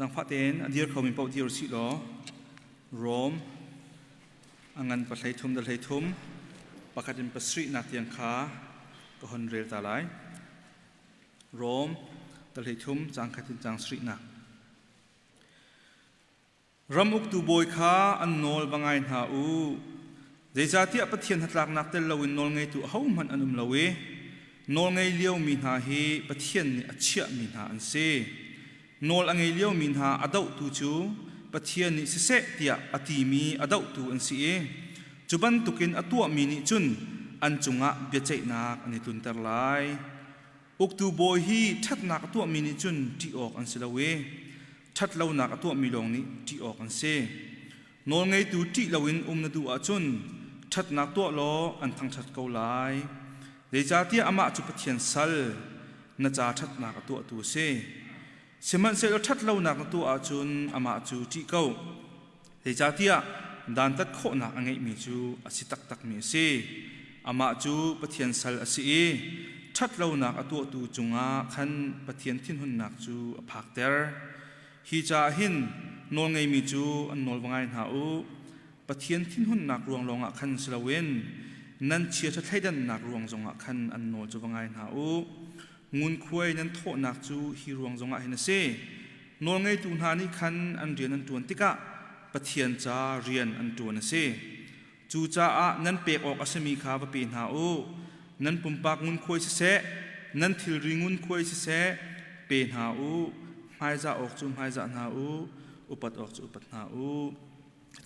Zangfah tein a dir khomi paoh dir usih law Rom a ngan pahlei thum da hlei thum pakhat in pasarihnak tiang kha ka hon rel ta lai. Rom da hlei thum cang khat in cang sarihnak. Ram uktu bawi kha an nawl va ngai hna u. Zeicahtiah Pathian hnatlaknak tel loin nawlngeitu ahohmanh an um lo i nawlngei liomi hna hi Pathian nih a chiahmi hna an si. Nawl a ngei liomi hna a dohtu cu Pathian nih siseh tiah a timi a dohtu an si i cu bantukin a tuahmi nih cun an cungah biaceihnak an i tlunter lai. Uktu bawi hi ṭhatnak a tuahmi nih cun ṭih awk an si lo i ṭhatlonak a tuahmi lawng nih ṭih awk an si. Nawlngeitu ṭih loin um na duh ahcun ṭhatnak tuah law an thangṭhat ko lai. Zeicahtiah amah cu Pathian sal, na ca ṭhatnak a tuahtu a si. Sihmanhsehlaw ṭhatlonak na tuah ahcun amah cu ṭih ko. Zeicahtiah dantat khawhnak a ngeihmi cu a si taktakmi a si. Amah cu Pathian sal a si i ṭhatlonak a tuahtu cungah khan Pathian thinhunnak cu a phakter. Hi caah hin nawlngeimi cu an nawl va ngai hna u. Pathian thinhunnak ruang lawngah khan si loin nan chiaṭha thleidannak ruang zongah khan an nawl cu va ngai hna u. Ngunkhuai nan thawhnak cu hi ruang zongah hin a si. Nawlngeitu hna nih khan an rian an ṭuan tikah Pathian ca rian an ṭuan a si. Cucaah nan pek awk a simi kha va pe hna u. Nan pumpak ngunkhuai siseh, nan thilri ngunkhuai siseh, pe hna u. Hmaizah awk cu hmaizah hna u, upat awk cu upat hna u.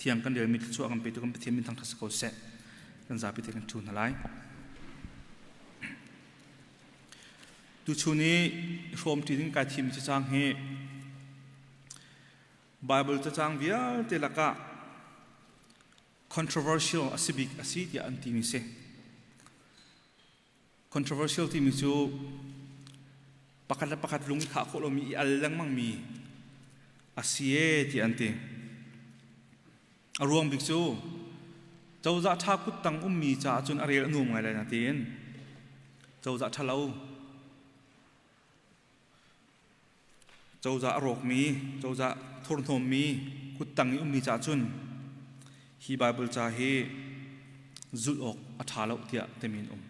Thiang kan relmi thluachuah kan petu kan Pathian min thangṭhat si ko seh. Kan zapi te kan ṭhu hna lai. Tuchun i hrawmṭi ding kai thimmi cacang hi Bible cacang vialte lakah controversial a si bik a si tiah an timi si. Controversial timi cu pakhat le pakhat lung i khah khawh lomi i al lengmangmi a si e tiah an ti. A ruang bik cu cozah ṭha kuttang ummi caah cun a rel a nuam ngai lai na tiin cozah ṭhalo cozah a rawkmi cozah thurhnawmmi kuttang i ummi caah cun hi Bible ca hi zulh awk a ṭha lo tiah timi an um.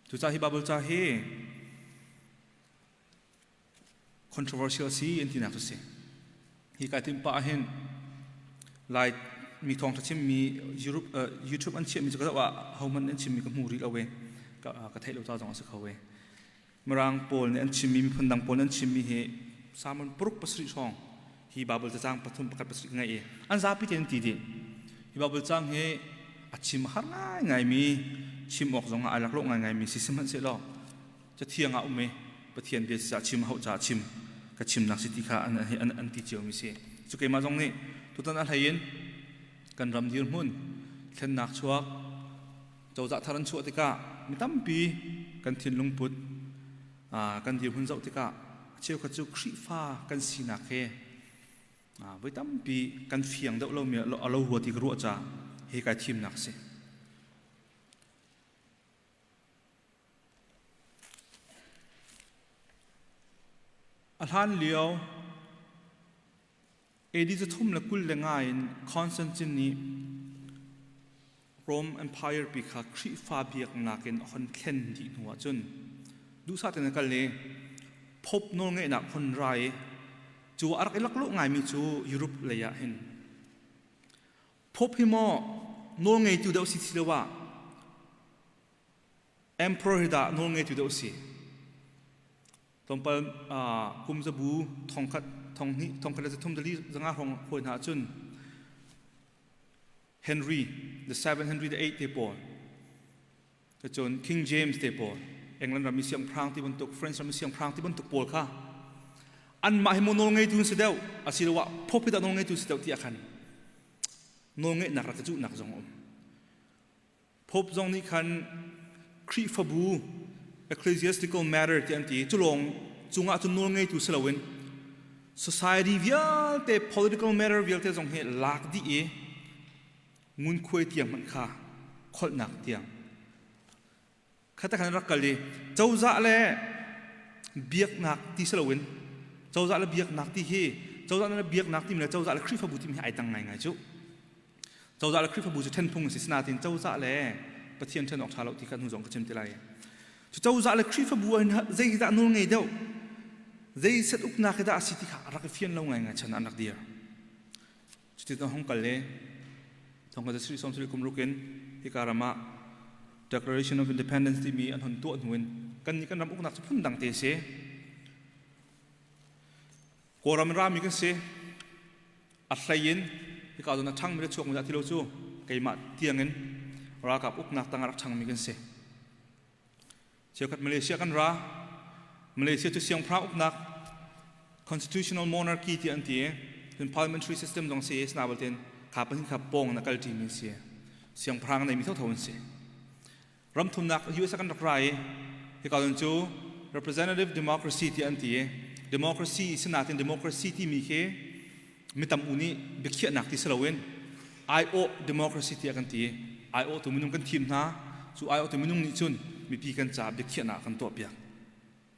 Cucaah hi Bible ca hi controversial si an tinak cu si. Hi kai tim pah ahhin Lai mi thawngtha chimmi Europe YouTube an chiahmi cu ka zoh ah hohmanh an chimmi ka hmu rih lo e ka theih lo ca zong a si kho e. Mirang pawl nih an chimmi miphun dang pawl nih an chimmi hi sermon paruk pasarih hrawng hi Bible cacang pathum pakhat pasarih ka ngei i an zapi tein an ti dih. Hi Bible cang hi a chim har ngaingaimi chim awk zong ah ai laklawh ngaingaimi si sihmanhsehlaw Cathiang ah um i Pathian bia caah chim hauh caah chim ka chimnak si ti kha an, an, an ti ciomi si. Cu keimah zong nih tutan a hlei in kan ram dirhmun thlennak chuak cozah thar an chuah tikah mi tampi kan thinlung put kan dirhmun zoh tikah cheukhat cu Khrihfa kan sinak he voi tampi kan fiang deuh lomi a lo rua ti ka ruah caah hi kai thimnak si. A hlan lio AD 325 in Constantine nih Rome Empire pi kha Khrihfa biaknak in a hon thlen dih hnu ahcun duhsah tein a kal i Pope nawlngeihnak hon ra i cu a rak i laklawh ngaimi cu Europe lei ah hin Pope hi maw nawlngeitu deuh si si lo ah Emperor hi dah nawlngeitu deuh si? Tlawmpal kum zabu thongkhat thonghnih thongkhat le zathum zali zanga hrawng hawi hna ahcun Henry the seven Henry the eight te pawl cun King James te pawl England ram i siangpahrang ti bantuk French ram i siangpahrang ti bantuk pawl kha anmah hi maw nawlngeitu an si deuh asiloah Pope hi dah nawlngeitu si deuh ti ah khan nawlngeihnak rak i cuhnak zong a um. Pope zong nih khan Khrihfabu ecclesiastical matter ti an ti cu lawng cungah cun nawlngeitu si loin society vialte political matter vialte zong hi lak dih i ngunkhuai tiang hmanh kha kholhnak tiang khata khan rak kal i cozah le biaknak ti si loin cozah le biaknak ti hi Cozah le biaknak timi le cozah le Khrihfabu timi hi ai dang ngaingai cu. Cozah le Khrihfabu cu ṭhen phung a si. Sinain cozah le Pathian ṭhen awk ṭha lo ti kha hnu zong ka chim ti lai. Cu cozah le Khrihfabu ah zei dah nawl ngei deuh, zei set uknak hi dah a si ti kha a rak i fian lo ngaingai chan ah an rak dir. Cuti cun hong kal le thong ka sri som sri kum ruk in hika ram ah Declaration of Independence timi an hon tuah hnu in kan nih kan ram uknak cu phun dang te si. Kawlram in rami kan si. A hlei in hika zawn a ṭhangmi le chuakmi dah ti lo cu keimah tiangin ralkap uknak tangah rak ṭhangmi kan si. Cheukhat Malaysia kan ra. Malaysia cu siangpahrang uknak constitutional monarchy ti an ti i cun parliamentary system zong si i sinabalte kha pahnih kha pawng in a kal ṭimi an si. Siangpahrang neimi thotho an si. Ram thumnak US ah kan rak ra i hika zawn cu representative democracy ti an ti i democracy sinatin democracy timi khi mi tam u nih biakhiahnak ti si loin aiawh democracy tiah kan ti. Aiawhtu minung kan thim hna. Cu aiawhtu minung nih cun mipi kan caah biakhiahnak kan tuahpiak.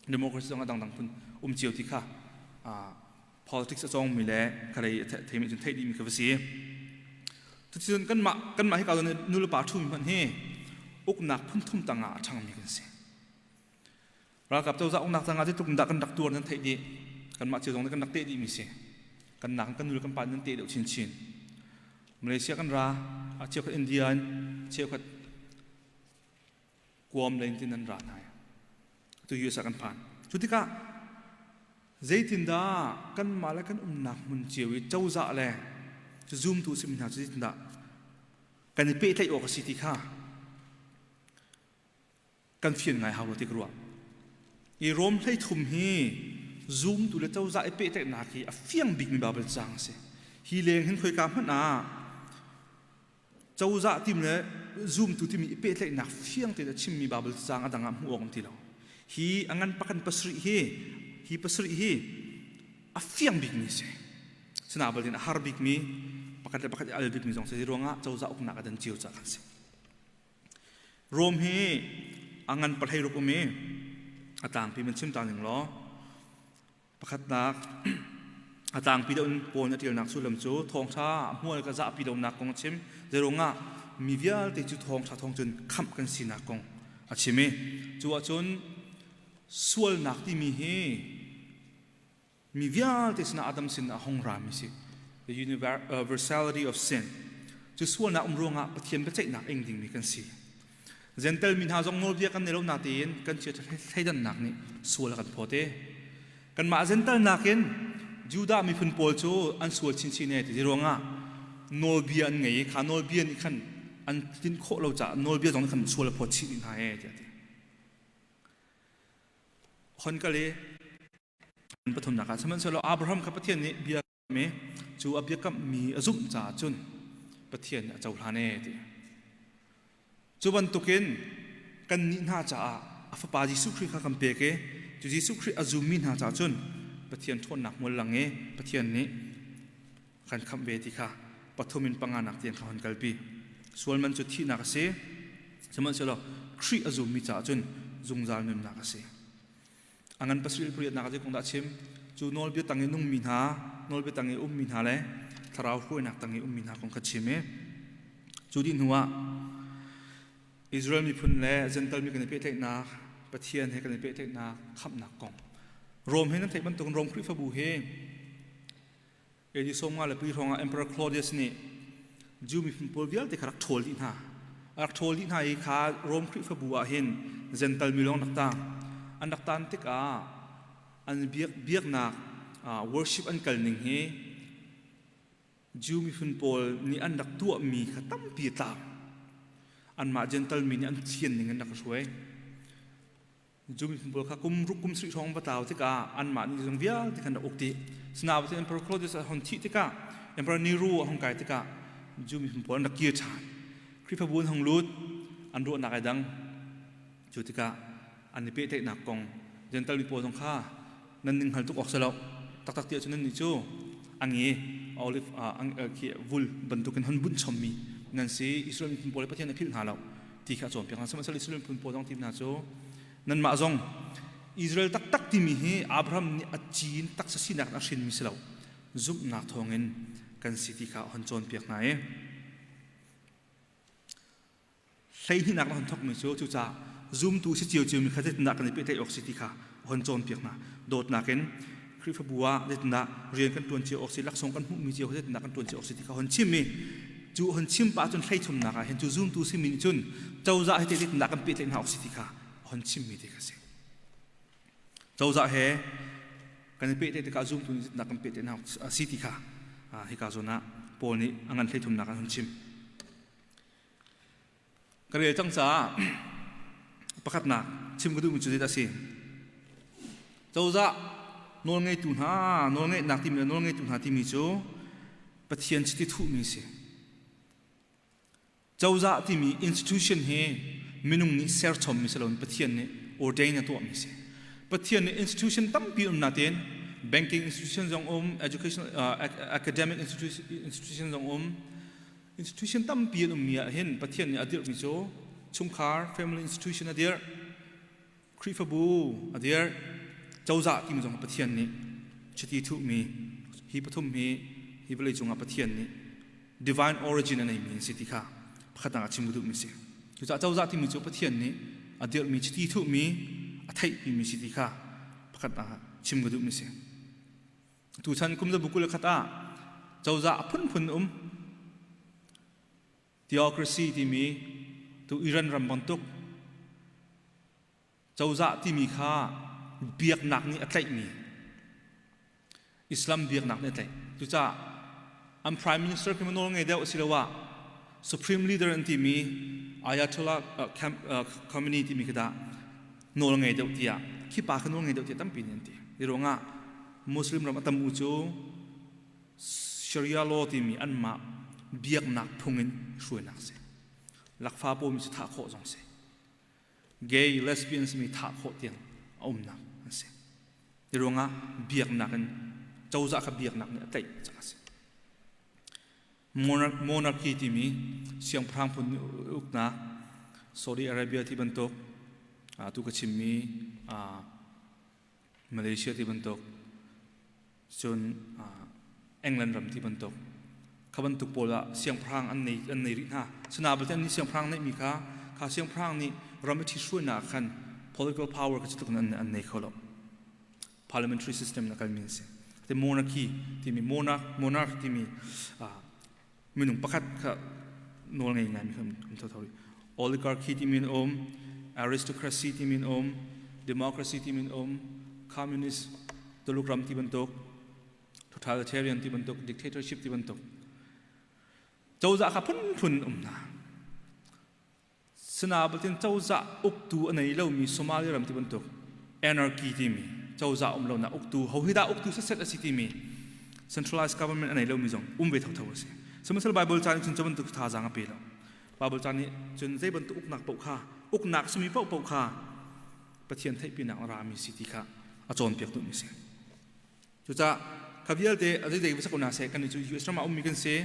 Democracy zong a dangdang phun um cio ti kha politics a cawngmi le khalei theimi cun theih dihmi kha va si. Cuticun kanmah kanmah hika zawn nu le pa ṭhumi hmanh hi uknak phun thum tangah a ṭhangmi kan si. Ralkap cozah uknak tangah zeitluk in dah kan rak tuar nan theih dih. Kanmah cio zong nih kan rak teh dihmi si. Kan nak kan nu le kan pa nan teh deuh chinchin. Malaysia kan ra, a cheukhat India in, cheukhat Guam lei in tin an ra hna. Tu US ah kan phan. Cu tikah zeitindah kanmah le kan umnak hmun cio i cozah le cu zumtu simi hna cu zeitindah kan i pehtlaih awk a si ti kha kan fian ngai hau lo ti ka ruah. I Rom 13 hi zumtu le cozah i pehtlaihnak hi a fiang bikmi Baibal caang a si. Hi leng hin khoika hmanh ah cozah tim le zumtu timi i pehtlaihnak fiang tein a chimmi Baibal caang a dang ah hmuh awk um ti lo. Hi a ngan pakan pasarih hi hi pasarih hi a fiang bikmi a si. Sinain in a har bikmi pakhat le pakhat i al bikmi zong si ruangah cozah uknak a dan cio caah kan si. Rom hi a ngan pahlei ruk um i a tlangpi man chim ta ning law pakhatnak a tlangpi deuh in Paul nih a ṭialnak sullam cu thawngṭha hmual ka zahpi lonak kong a chim. Zeiruangah mi vialte cu thawngṭha thawng cun khamh kan sinak kong a chim i cu ahcun sualnak timi hi Mi vialte sinah Adam sin a hung rami si. The universality of sin. Cu sualnak um ruangah Pathian biaceihnak ing dingmi kan si. Gentle mi hna zong nawlbia kan nei lo natein kan chia thleidannak nih sual a kan phawt i kanmah Gentle nakin Judah miphun pawl cu an sual chinchin e ti ruangah nawlbia an ngei i kha nawlbia nih khan an tlinh khawh lo caah nawlbia zong nih khan sual a phawt chih dih hna e tiah a ti. Hon kal i Pathumnak ah sihmanhsehlaw Abraham kha Pathian nih bia i cu a biakammi a zumh caah cun Pathian nih a cohlan ee ti. Cu bantukin kannih hna caah a fapa Jesuh Khrih kha kan pek i cu Jesuh Khrih a zummi hna caah cun Pathian ṭhawnnak hmual lang i Pathian nih kan khamh ve ti kha pathum in panganak tiang kha hon kalpi. Sual man cu thihnak a si. Sihmanhsehlaw Khrih a zummi caah cun zungzal nunnak a si. A ngan pasarih pariatnak ah zei kong dah a chim? Cu nawlbia tang i nungmi hna, nawlbia tang i ummi hna le thlarau hruainak tang i ummi hna kong kha chim i cu dih hnuah Israel miphun le Gentile mi kan i pehtlaihnak, Pathian he kan i pehtlaihnak, khamhnak kong. Rom he nan theih bantukin Rom Khrihfabu hi AD 54 hrawngah Emperor Claudius nih Jew miphun pawl vialte kha rak ṭhawl dih hna. A rak ṭhawl dih hna i kha Rom Khrihfabu ah hin Gentile mi lawng rak tang. An rak tan tikah an biak, biaknak worship an kal ning hi Jew miphun pawl nih an rak tuahmi kha tampi a tlau. Anmah Gentile mi nih an thian ning an rak hruai. Cu miphun pawl kha kum ruk kum sarih hrawng va tlau tikah anmah nih zong vialte khan rak uk dih. Sinain Emperor Claudius a hung thih tikah Emperor Nero a hung kai tikah Jew miphun pawl an rak kir ṭhan. Khrihfabu an hung lut, an ruahnak ai dang. Cu tikah an i pehtlaihnak kong Gentile mi pawl zong kha nan ning hngal tuk awk si lo. Taktak ti ahcun nannih cu angi olive khi vul bantukin hon bunh chommi nan si. Israel miphun pawl Pathian a philh hna lo. Ti kha a cawnpiak hna. Sihmanhsehlaw Israel miphun pawl zong ti hna cu nanmah zong Israel taktak timi hi Abraham nih a ci in taksa sinak in a hrinmi si lo. zumhnak thawngin kan si ti kha a hon cawnpiak hna i hleihnihnak na hon thawkmi cu cucaah zumtu si ciocio mi kha zeitindah kan i pehtlaih awk si ti kha a hon cawnpiak hna. Dawtnak in Khrihfabu ah zeitindah rian kan ṭuan cio awk si, laksawng kan hmuhmi cio kha zeitindah kan ṭuan cio awk si ti kha hon chim i cu hon chim pah cun hleithumnak ah hin cu zumtu simi nih cun cozah he zeitindah kan pehtlaih hna awk si ti kha a hon chimmi ti kha si. Cozah he kan i pehtlaih tikah zumtu nih zeitindah kan pehtlaih hna awk a si ti kha hika zawn ah Paul nih a ngan hleithumnak ah a hun chim. Ka rel cang caah pakhatnak chim ka duhmi cu zeidah a si? Cozah nawlngeitu hna, nawlngeihnak timi le nawlngeitu hna timi cu Pathian chiti thuhmi a si. Cozah timi institution hi minung nih serchommi si loin Pathian nih ordain a tuahmi a si. Pathian nih institution tampi um nain banking institution zong um, education academic institution zong um, Institution tampi an ummi ah hin Pathian nih a dirhmi cu chungkhar family institution a dirh, Khrihfabu a dirh, cozah timi zong Pathian nih chiti thuhmi hi pathum hi hi vawlei cungah Pathian nih divine origin a neimi an si ti kha pakhatnak ah chim ka duhmi si. Cucaah cozah timi cu Pathian nih a dirhmi chiti thuhmi a theihpimi si ti kha pakhatnak ah chim ka duhmi si. Tuchan kum zabu 21 ah cozah a phunphun um. Theocracy timi tu Iran ram bantuk cozah timi kha biaknak nih a tlaihmi Islam biaknak nih a tlaih. Cucaah an prime minister khi nawl ngei deuh asiloah supreme leader an timi Ayatollah Khamenei timi khi dah nawl ngei deuh tiah khi pa kha nawl ngei deuh tiah tampi nih an ti. Hi ruangah Muslim ram a tam u cu Sharia law timi anmah biaknak phung in hruainak si. Lakfa pawmi cu thah khawh zong si. Gay, lesbian simi thah khawh tiang a umnak an si. Hi ruangah biaknak in cozah kha biaknak nih a tlaih caah a si. Monarchy timi siangpahrang phun uknak Saudi Arabia ti bantuk tu ka chimmi Malaysia ti bantuk cun England ram ti bantuk kha bantuk pawl ah siangpahrang an nei an nei rih hna. Sina balte an nih siangpahrang neihmi kha kha siangpahrang nih ram i ṭhithruainak ah khan political power kha cutluk in an nei kho lo. Parliamentary system na kalmi an si. Te monarchy timi monarch monarch timi minung pakhat kha nawl ngei ngaimi kha um thotho rih. Oligarchy timi an um, aristocracy timi an um, democracy timi an um, communist Tuluk ram ti bantuk, totalitarian ti bantuk, dictatorship ti bantuk. Cozah kha phunphun um hna. Sinabatin cozah uktu a nei lomi Somalia ram ti bantuk anarchy timi cozah um lonak uktu ho hi dah uktu setset a si timi centralized government a nei lomi zong um ve thotho a si. Sihmanhsehlaw Bible ca nih cun cu bantuk thazaang a pe lo. Bible ca nih cun zei bantuk uknak paoh kha uknak simi paohpaoh kha Pathian theihpinak a rami si ti kha a cawnpiak duhmi si. Cucaah kha vialte a zeizei va sak hna seh kan cu US ram ah ummi kan si.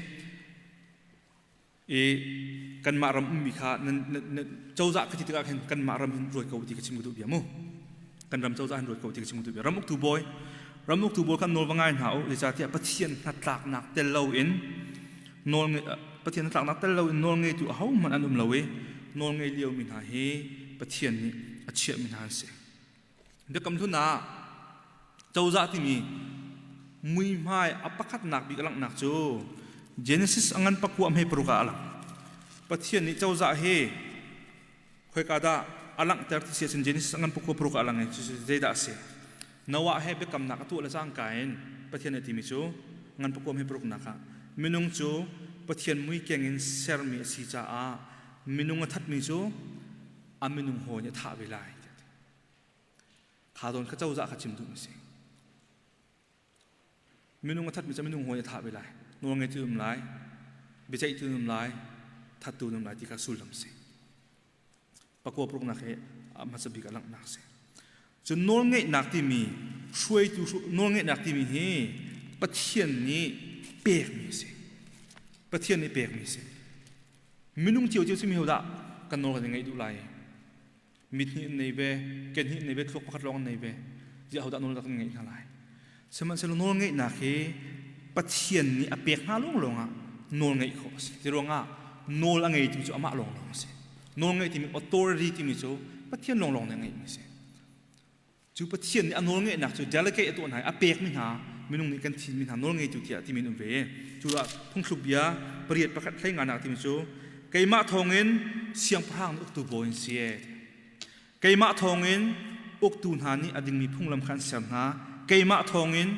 I kanmah ram ummi kha nan cozah ka ti tikah khin kanmah ram hin ruai ko ti ka chim ka duh bia mu. Kan ram cozah hin ruai ko ti ka chim ka duh bia. Ram uktu bawi ram uktu bawi kan nawl va ngai hna u zeicahtiah Pathian hnatlaknak tel loin nawl Pathian hnatlaknak tel loin nawl ngeitu ahohmanh an um lo i nawl ngei liomi hna hi Pathian nih a chiahmi hna an si. Biakam Hlun ah cozah timi muihmai a pakhatnak bik a langhnak cu Genesis a ngan pakua hme paruk ah a lang. Pathian nih cozah hi khoika dah a langhter ti si ahcun Genesis a ngan pakua paruk ah a lang i cucu zeidah a si? Noah he biakamnak a tuah le cangka in Pathian nih a timi cu ngan pakua hme paruknak ah minung cu Pathian muikeng in sermi a si caah minung a thatmi cu a minung hawi nih a thah ve lai. Kha zawn kha cozah kha chim duhmi si. Minung a thatmi cu minung hawi a thah ve lai. Nawl ngeitu um lai, biaceihtu um lai, thattu um lai ti kha sullam si. Pakua paruknak hi a hmasa bik a langhnak si. Cun nawlngeihnak timi hruaitu nawlngeihnak timi hi Pathian nih pekmi si. Pathian nih pekmi si. Minung cio cio simi ho dah kan nawl kan i ngeih duh lai? Mit hnih an nei ve, ke hnih an nei ve, thluak pakhat lawng an nei ve. Ziah hodah nawl dah kan ngeih hna lai? Sihmanhsehlaw nawl ngeihnak hi Pathian nih a pek hna lawnglawng ah nawl ngeih khawh a si. Ti ruangah nawl a ngeitu cu amah lawnglawng a si. Nawl ngeih timi authority timi cu Pathian lawnglawng nih a ngeihmi a si. Cu Pathian nih a nawl ngeihnak cu delegate a tuah hna i a pekmi hna minung nih kan thimmi hna nawl ngeitu tiah timi an um ve. Cu ah phungthluk bia pariat pakhat hlei nganak timi cu keimah thawngin siangpahrang nih uktu bawi in si. Keimah thawngin uktu hna nih a dingmi phunglam kha an ser hna. Keimah thawngin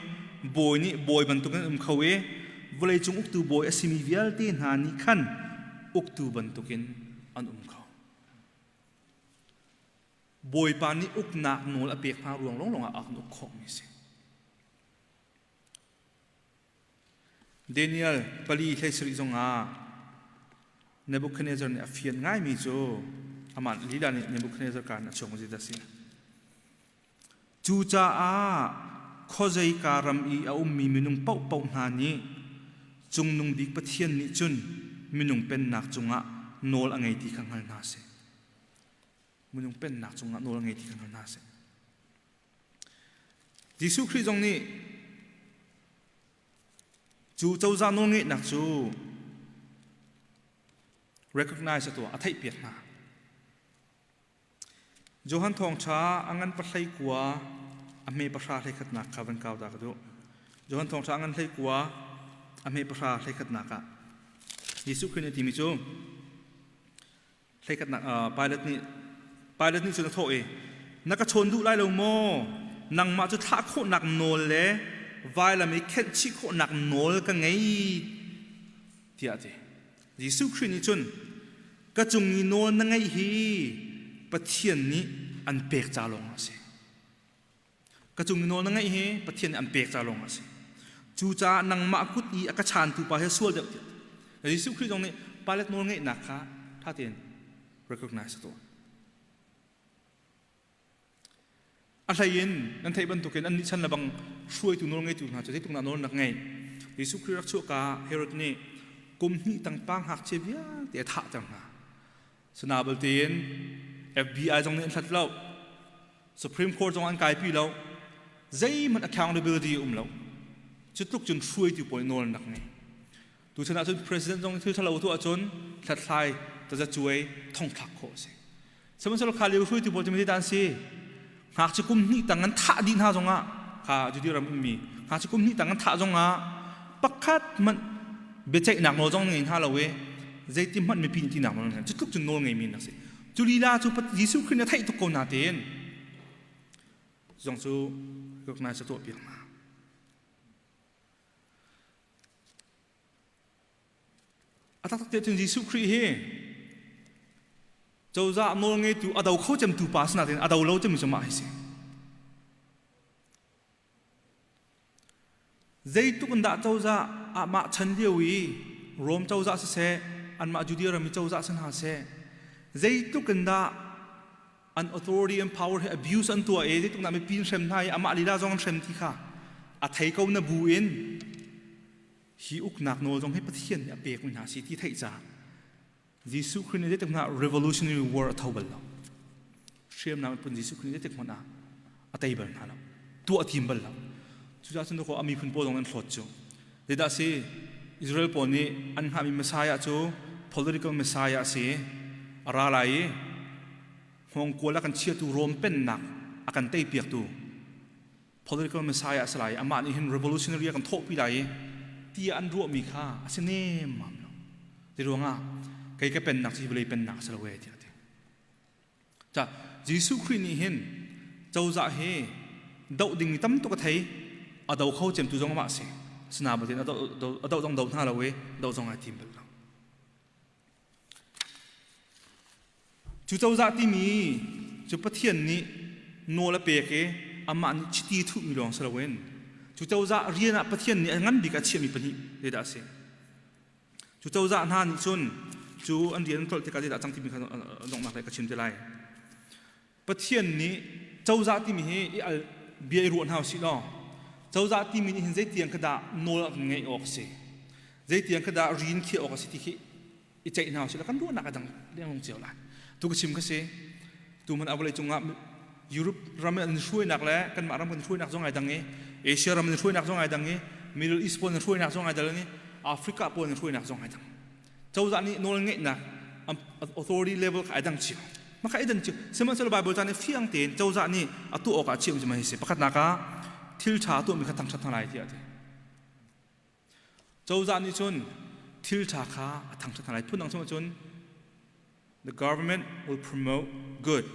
bawi nih bawi bantukin an um kho i vawleicung uktu bawi a simi vialte hna nih khan uktu bantukin an um kho. Bawipa nih uknak nawl a pek hna ruang lawnglawng ah a kan uk khawhmi a si. Daniel pali 17 zongah Nebuchadnezzar nih a fian ngaimi cu amah lila nih Nebuchadnezzar kaan a chuak zit a si. Cucaah khuazeika ram i a ummi minung paohpaoh hna nih Cungnung Bik Pathian nih cun minung pennak cungah nawl a ngei ti kha hngal hna seh. Minung pennak cungah nawl a ngei ti kha hngal hna seh. Jesuh Khrih zong nih cu cozah nawlngeihnak cu recognize a tuah, a theihpiak hna. Johan Thawngṭha a ngan pahlei kua a hme pahra hleikhatnak kha van kau ta ka duh. Johan Thawngṭha a ngan hlei kua a hme pahra hleikhatnak ah Jesuh Khrih nih a timi cu Hleikhatnak Pilate nih Pilate nih cun a thawh i na ka chawn duh lai lo maw nangmah cu thlah khawhnak nawl le vailam i khenh chih khawhnak nawl ka ngei tiah a ti Jesuh Khrih nih cun ka cung i nawl na ngeih hi Pathian nih an pek ca lawng a si Ka cung i nawl na ngeih hi Pathian nih an pek ca lawng a si. Cucaah nangmah kut i a ka chaantu pa hi sual deuh tiah. Jesuh Khrih zong nih Pilate nawl ngeihnak kha ṭha tein recognize a tuah. A hlei in nan theih bantukin annih chan lebang hruaitu nawl ngeitu hna cu zeitluk dah nawl nak ngei. Jesuh Khrih rak chuahka Herod nih kum hnih tang pa ngakchia vialte a thahter hna. Sina tein FBI zong nih an hlat lo. Supreme Court zong an kaipi lo. Zeihmanh accountability a um lo. Cu tluk cun hruaitu pawl nawl an rak ngei. Tuchan ahcun president zong thil ṭhalo tuah ahcun hlathlai tazacuai thongthlak khawh a si. Sihmanhsehlaw kha lio hruaitu pawl cu mi an si. Ngakchia kum hnih tang an thah dih hna zongah kha Judea ram ummi ngakchia kum hnih tang an thah zongah pakhat hmanh biaceihnak nawl zong ngei hna lo i zeiti hmanh mipi nih tinak nawl ngei cu tluk cun nawl ngeimi an si. Cu lila cu Jesuh Khrih nih a theih tuk ko na tein zong cu recognize a tuah piak hna. A taktak te cun Jesuh Khrih hi cozah nawlngeitu a do kho cemtu pa si nain a do lo cemmi cu mah hi si. Zeitluk in dah cozah ah mah chan lio i Rom cozah siseh, anmah Judea ram i cozah si hna seh, zeitluk in dah an authority and power hi abuse an tuah i zeitluk dah mipi an hrem hna i amah lila zong an hrem ti kha a thei ko na bu in Hi uknak nawl zong hi Pathian nih a pekmi hna si ti theih caah Jesuh Khrih nih zeitik hmanh ah revolutionary war a tho bal lo. Hriamnam phun Jesuh Khrih nih zeitik hmanh ah a tei bal hna lo. Tuah a tim bal lo. Cucaah cun a miphun pawl zong an hlawt cu. Zeidah si Israel pawl nih an hngahmi Messiah cu political Messiah a si. A ra lai i hngawngkual a kan chiatu Rom pennak a kan teipiaktu political messiah a si lai amah nih hin revolutionary a kan thawhpi lai i tiah an ruahmi kha a si nemmam lo ti ruangah kei ka pennak cu hi vawlei pennak a si lo e tiah a ti ca Jesuh Khrih nih hin cozah hi doh ding mi tam tuk a thei a do kho cemtu zong amah a si sinain a doh zong do hna lo i doh zong ai tim bal lo Cu cozah timi cu Pathian nih nawl a pek i amah nih chiti thuhmi lawng si loin cu cozah rian ah Pathian nih a ngan bik a chiahmi pahnih zeidah a si. Cu cozah hna nih cun cu an rian an tlolh tikah zeidah a cang timi kha donghnak lei ka chim te lai. Pathian nih cozah timi hi i al bia i ruah hna usih law cozah timi nih hin zeitiang kha dah nawl a kan ngeih awk a si zeitiang kha dah rian khiah awk a si ti khi i ceih hna usih law kan ruahnak a dang lengluang cio lai tu ka chim ka si tu hmanh a vawlei cungah Europe ram an hruainak le kanmah ram kan hruainak zong ai dang i Asia ram an hruainak zong ai dang i Middle East pawl nih hruainak zong ai dal i Africa pawl nih hruainak zong ai dang. Cozah nih nawl ngeihnak authority level kha ai dang cio. Mah kha ai dan cio. Sihmanhsehlaw Bible ca nih fiang tein cozah nih a tuah awk ah a chiahmi cu mah hi si. Pakhatnak ah thil ṭha a tuahmi kha thangṭhat hna lai tiah a ti. Cozah nih cun thil ṭha kha a thangṭhat hna lai. Phundang chim ahcun the government will promote good.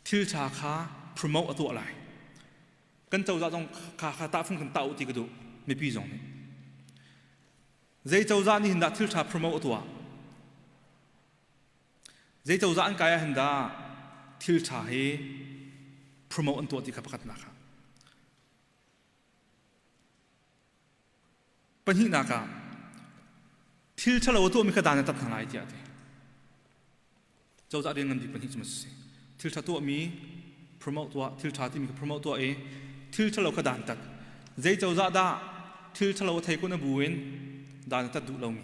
Thil ṭha kha promote a tuah lai. Kan cozah zong kha kha tahfung kan tah u ti ka duh. Mipi zong nih. Zei cozah nih hin dah thil ṭha promote a tuah? Zei cozah an kai ah hin dah thil ṭha hi promote an tuah ti kha pakhatnak ah. Pahnihnak ah thil ṭhalo a tuahmi kha dan a tat hna lai tiah a ti. Cozah rian ngan bik pahnih cu a si. Thil ṭha tuahmi promote tuah, thil ṭha timi kha promote tuah i thil ṭhalo kha dan tat. Zei cozah dah thil ṭhalo a thei kun a bu in dan a tat duh lomi.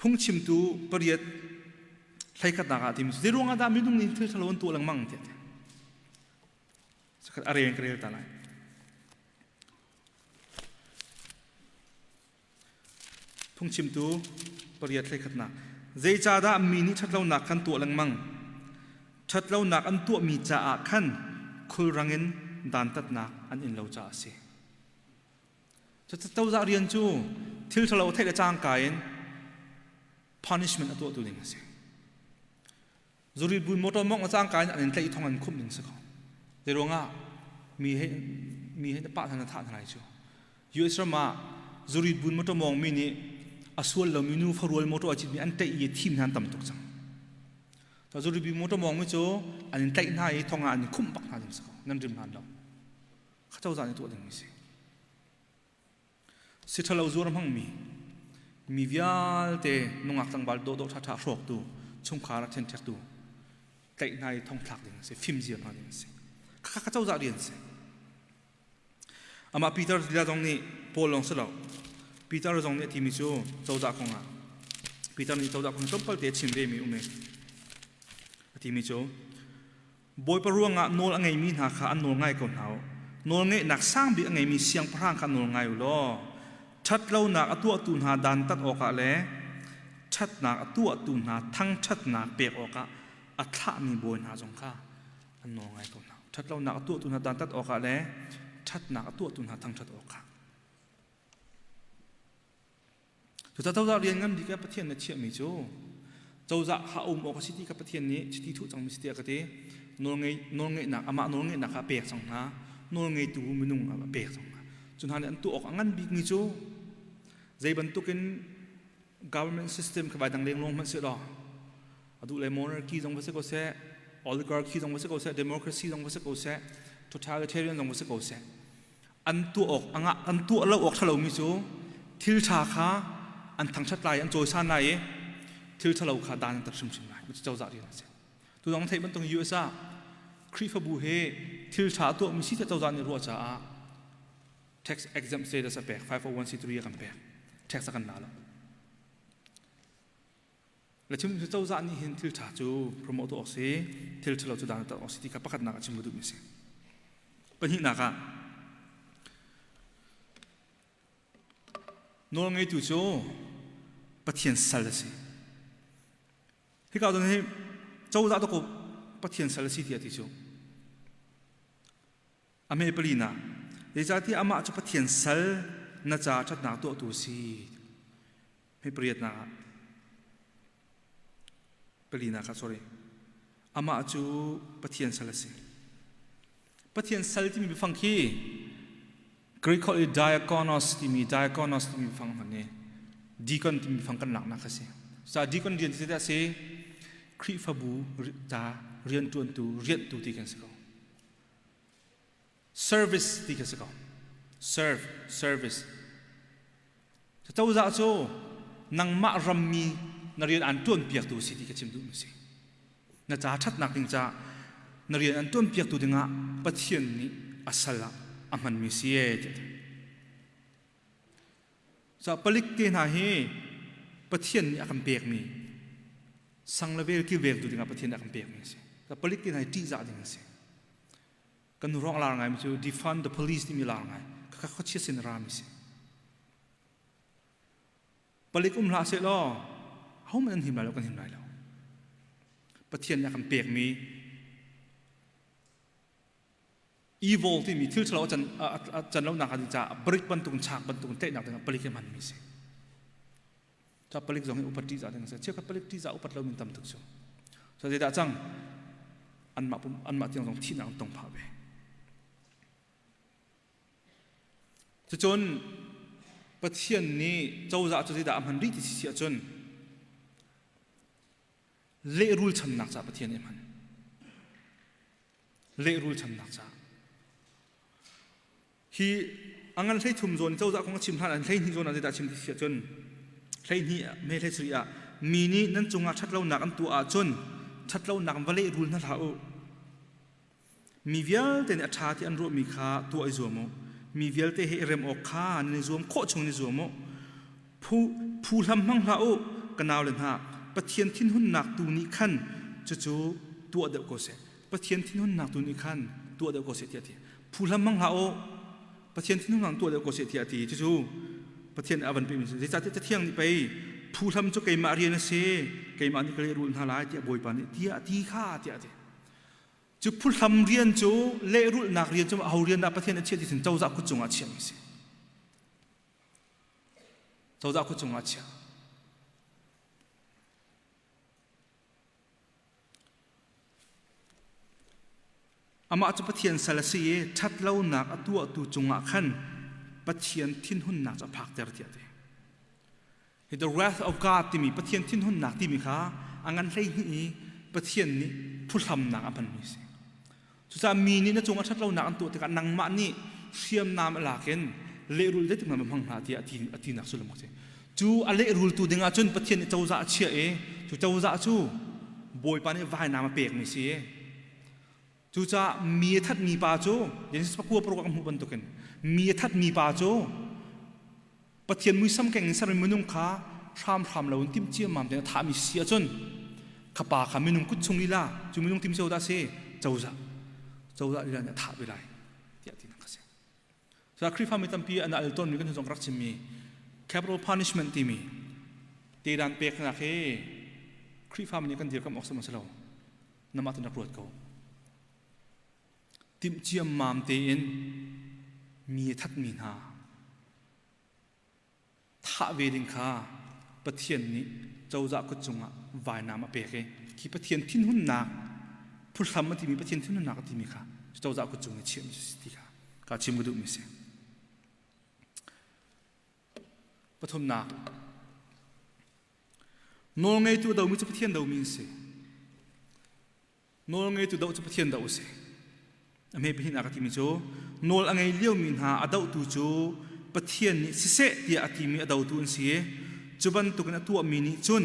Phungchimtu pariat hleikhatnak ah timi zei ruangah dah minung nih thil ṭhalo an tuah lengmang tiah ti. Sakhat a rel ka rel ta lai. Phungchimtu pariat hleikhatnak zeicahdah mi nih ṭhatlonak kan tuah lengmang ṭhatlonak an tuahmi caah khan khulrang in dantatnak an in lo caah a si. Cozah rian cu thil ṭhalo theih le cangka in punishment a tuahtu ding a si. Zuri bu motor mong a cangka in an in tlaih thong an khumh ding si ko. Zei ruangah mi he mi he pah hna na thah hna lai cu. US ram ah zuri bu motor mong mi nih a sual lomi nu farual motor a citmi an tlaih i thim hna an tam tuk cang. Zuri bu motor mong mi cu an in tlaih hna i thong ah an in khumh bak hna ding si ko. Nan rim hna lo. Kha cozah nih tuah dingmi si. Si ṭhalo zuar hmangmi mi vialte nungak tlangval dawhdawh ṭhaṭha hrawktu chungkhar a ṭhenṭhektu tlaih hna i thongthlak ding a si fimziar hna ding a si kha kha cozah rian si amah Peter lila zong nih Paul lawng si lo Peter zong nih a timi cu cozah kongah Peter nih cozah kong tlawmpal te a chim ve mi um i a timi cu Bawipa ruangah nawl a ngeimi hna kha an nawl ngai ko hna u. Nawlngeihnak sang bik a ngeimi siangpahrang kha nawl ngai u law ṭhatlonak a tuahtu hna dantat awkah le ṭhatnak a tuahtu hna thangṭhatnak pek awkah a thlahmi bawi hna zong kha an nawl ngai ko hna. Ṭhatlonak a tuahtu hna dantat awkah le ṭhatnak a tuahtu hna thangṭhat awkah. Cucaah cozah rian ngan bik ah Pathian na chiahmi cu cozah ha um awk a si ti kha Pathian nih chiti thuh cangmi si tiah ka ti. Nawlngei nawlngeihnak amah nawlngeihnak kha a pek cang hna. Nawlngeitu minung a pek cang hna. Cu hna nih an tuah awk a ngan bikmi cu zei bantukin government system kha vai dang leng lawng hmanh seh law a duh le monarchy zong va si ko seh oligarchy zong va si ko seh democracy zong va si ko seh totalitarian zong va si ko seh An tuah awk angah an tuah lo awk ṭhalomi cu thil ṭha kha an thangṭhat lai, an cawisan lai i thil ṭhalo kha dan an tat hrimhrim lai. Cu cozah rian a si. Tu dang theih bantuk US ah Khrihfabu he thil ṭha a tuahmi si cozah nih ruah caah tax exempt status a pek 501c3 a kan pek tax a kan la lo Le chim cu cozah nih hin thil ṭha cu promote awk si, thil ṭhalo cu dan awk si ti kha pakhatnak ah chim ka duhmi a si. Pahnihnak ah nawlngeitu cu Pathian sal a si. Hika cun hi cozah dakaw Pathian sal a si tiah ti cu. A hme palinak zeicahtiah amah cu Pathian sal na ca ṭhatnak tuahtu a si. Hme pariatnak ah palinak ah sorry amah cu Pathian sal a si. Pathian sal timi biafang khi Greek holh i diakonos timi diakonos timi biafang hman i deacon timi biafang kan laknak a si. Ca deacon rian cu zeidah a si? Khrihfabu ca rianṭuantu rianhtu ti kan si ko. Service ti kha si ko. Serve, service. Cozah cu nangmah rammi na rian an ṭuanpiaktu si ti ka chim duhmi si. Na ca ṭhatnak ding ca na rian an ṭuanpiaktu dingah Pathian nih a sal ah a hmanmi si ee ti. Ca palik te hna hi Pathian nih a kan pekmi. Sang le vel kilvengtu dingah Pathian nih a kan pekmi a si. Palik ti hna hi ṭihzah ding an si. Kan nu ruang lar ngaimi cu defund the police timi lar ngai. Khakha khuachia sin rami si. Palik um hlah seh law ahohmanh an him lai lo kan him lai lo. Pathian nih a kan pekmi evil timi thil ṭhalo a can a can lonak ding caah brik bantuk chak bantuk tlaihnak dingah palik hi hmanmi si. Ca palik zong hi upat ṭihzah ding a si. Chiakhat palik ṭihzah upat lo min tam tuk cu. So zeidah cang anmah pum anmah tiang zong thihnak an tong phah ve. Cucun Pathian nih cozah cu zeidah a hman rih ti si ahcun lehrul chamnak caah Pathian nih a hman. Lehrul chamnak caah. Hi a ngan 13 zawn cozah kong a chim hlan an 12 zawn ah zeidah a chim ti si ahcun 12 me 17 ah mi nih nan cungah ṭhatlonak an tuah ahcun ṭhatlonak va lehrul hna hlah u. Mi vialte nih a ṭha ti an ruahmi kha tuah i zuam u. Mi vialte he i rem awk kha nan i zuam khawh chung in i zuam u. Phu, phu hlam hmang hlah u, ka naule hna, Pathian thinhunnak tu nih khan cucu tuah deuh ko seh. Pathian thinhunnak tu nih khan tuah deuh ko seh tiah a ti. Phu hlam hmang hlah u, Pathian thinhunnak tuah deuh ko seh tiah a ti. Cucu Pathian nih a van pekmi a si. Zeicahtiah Cathiang nih pei phu hlam cu keimah rian a si, keimah nih ka lehrulh hna lai tiah Bawipa nih tiah a ti kha tiah a ti. Cu phuhlam rian cu lehrulhnak rian cu aho rian dah Pathian a chiah ti cun cozah kut cungah chiahmi a si. Cozah kut cungah chiah. Amah cu Pathian sal a si i ṭhatlonak a tuahtu cungah khan Pathian thinhunnak cu a phakter tiah a ti. Hi the wrath of God timi Pathian thinhunnak timi kha a ngan 12 i Pathian nih phuhlamnak a hmanmi a si. Cucaah mi nih na cung a ṭhatlonak an tuah tikah nangmah nih hriamnam a lak in lehrul zeitik hmanh hmang hlah tiah a tinak sullam a si. Cu a lehrultu dingah cun Pathian nih cozah a chiah i cu cozah cu Bawipa nih vainam a pekmi si. Cucaah mi a thatmi pa cu Genesis pakua paruk ah kan hmuh bantukin mi a thatmi pa cu Pathian muisam keng in sermi minung kha hramhram lo in timh ciammam tein a thahmi si ahcun kha pa kha minung kut chung lila cu minung tim cio dah si cozah cozah lila nih a thah ve lai tiah tinak a si. So Khrihfa mi tampi an al tawnmi kan zong rak chimmi capital punishment timi tedan peknak hi Khrihfa mi nih kan dirkamh awk sam a si lo. Namah tu nak ruat ko. Timh ciammam tein mi a thatmi hna thah ve ding kha Pathian nih cozah kut cungah vainam a pek i khi Pathian thinhunnak phuhlam a timi Pathian thinhunnak a timi kha cozah kut cung i chiahmi si ti kha ka chim ka duhmi si. Pathumnak Nawlngeitu a domi cu Pathian domi an si. Nawlngeitu doh cu Pathian doh a si. A hme pahnihnak a timi cu nawl a ngei liomi hna a dohtu cu Pathian nih siseh tiah a timi a dotu an si i cu bantukin a tuahmi nih cun